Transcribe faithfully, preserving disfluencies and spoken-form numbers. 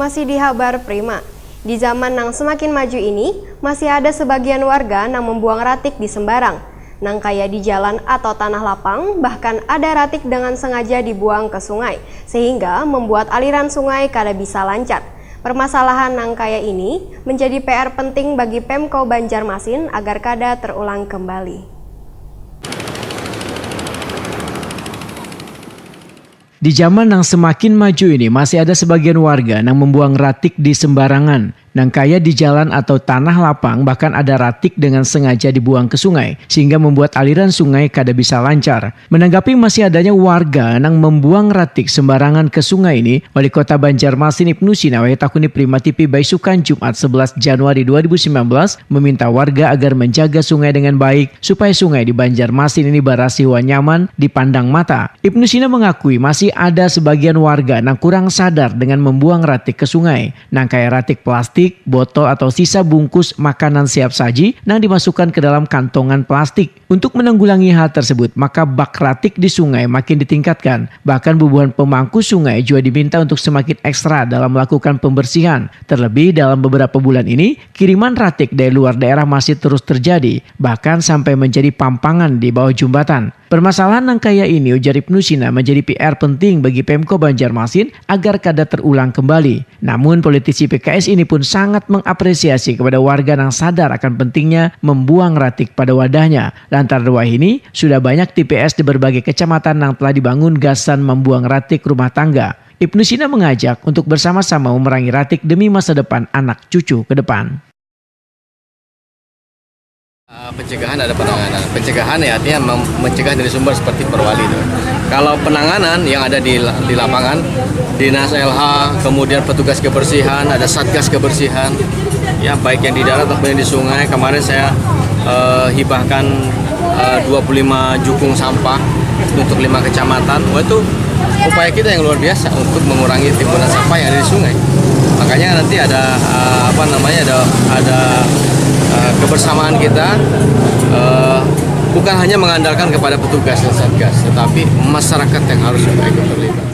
Masih di Habar Prima. Di zaman nang semakin maju ini, masih ada sebagian warga nang membuang ratik di sembarang. Nang kaya di jalan atau tanah lapang, bahkan ada ratik dengan sengaja dibuang ke sungai, sehingga membuat aliran sungai kada bisa lancar. Permasalahan nang kaya ini menjadi P R penting bagi Pemko Banjarmasin agar kada terulang kembali. Di zaman nang semakin maju ini, masih ada sebagian warga nang membuang ratik di sembarangan. Nang kaya di jalan atau tanah lapang, bahkan ada ratik dengan sengaja dibuang ke sungai, sehingga membuat aliran sungai kada bisa lancar. Menanggapi masih adanya warga nang membuang ratik sembarangan ke sungai ini, Wali Kota Banjarmasin Ibnu Sina wayah takuni Prima T V baisukan Jumat sebelas Januari dua ribu sembilan belas meminta warga agar menjaga sungai dengan baik supaya sungai di Banjarmasin ini barasih wan nyaman dipandang mata. Ibnu Sina mengakui masih ada sebagian warga nang kurang sadar dengan membuang ratik ke sungai, nang kaya ratik plastik, botol atau sisa bungkus makanan siap saji nang dimasukkan ke dalam kantongan plastik. Untuk menanggulangi hal tersebut, maka bak ratik di sungai makin ditingkatkan. Bahkan bubuhan pemangku sungai juga diminta untuk semakin ekstra dalam melakukan pembersihan. Terlebih dalam beberapa bulan ini, kiriman ratik dari luar daerah masih terus terjadi, bahkan sampai menjadi pampangan di bawah jembatan. Permasalahan nang kaya ini, ujar Ibnu Sina, menjadi P R penting bagi Pemko Banjarmasin agar kada terulang kembali. Namun, politisi P K S ini pun sangat mengapresiasi kepada warga nang sadar akan pentingnya membuang ratik pada wadahnya. Lantaran wayah ini, sudah banyak T P S di berbagai kecamatan nang telah dibangun gasan membuang ratik rumah tangga. Ibnu Sina mengajak untuk bersama-sama memerangi ratik demi masa depan anak cucu ke depan. Eh, pencegahan ada penanganan. Pencegahan ya artinya mem- mencegah dari sumber seperti perwali itu. Kalau penanganan yang ada di la- di lapangan, dinas L H, kemudian petugas kebersihan, ada satgas kebersihan, ya baik yang di darat ataupun yang di sungai. Kemarin saya eh, hibahkan eh, dua puluh lima jukung sampah untuk lima kecamatan. Wah, itu upaya kita yang luar biasa untuk mengurangi timbunan sampah yang ada di sungai. Makanya nanti ada eh, apa namanya ada ada eh, kebersamaan kita eh, bukan hanya mengandalkan kepada petugas dan satgas, tetapi masyarakat yang harus juga ikut terlibat.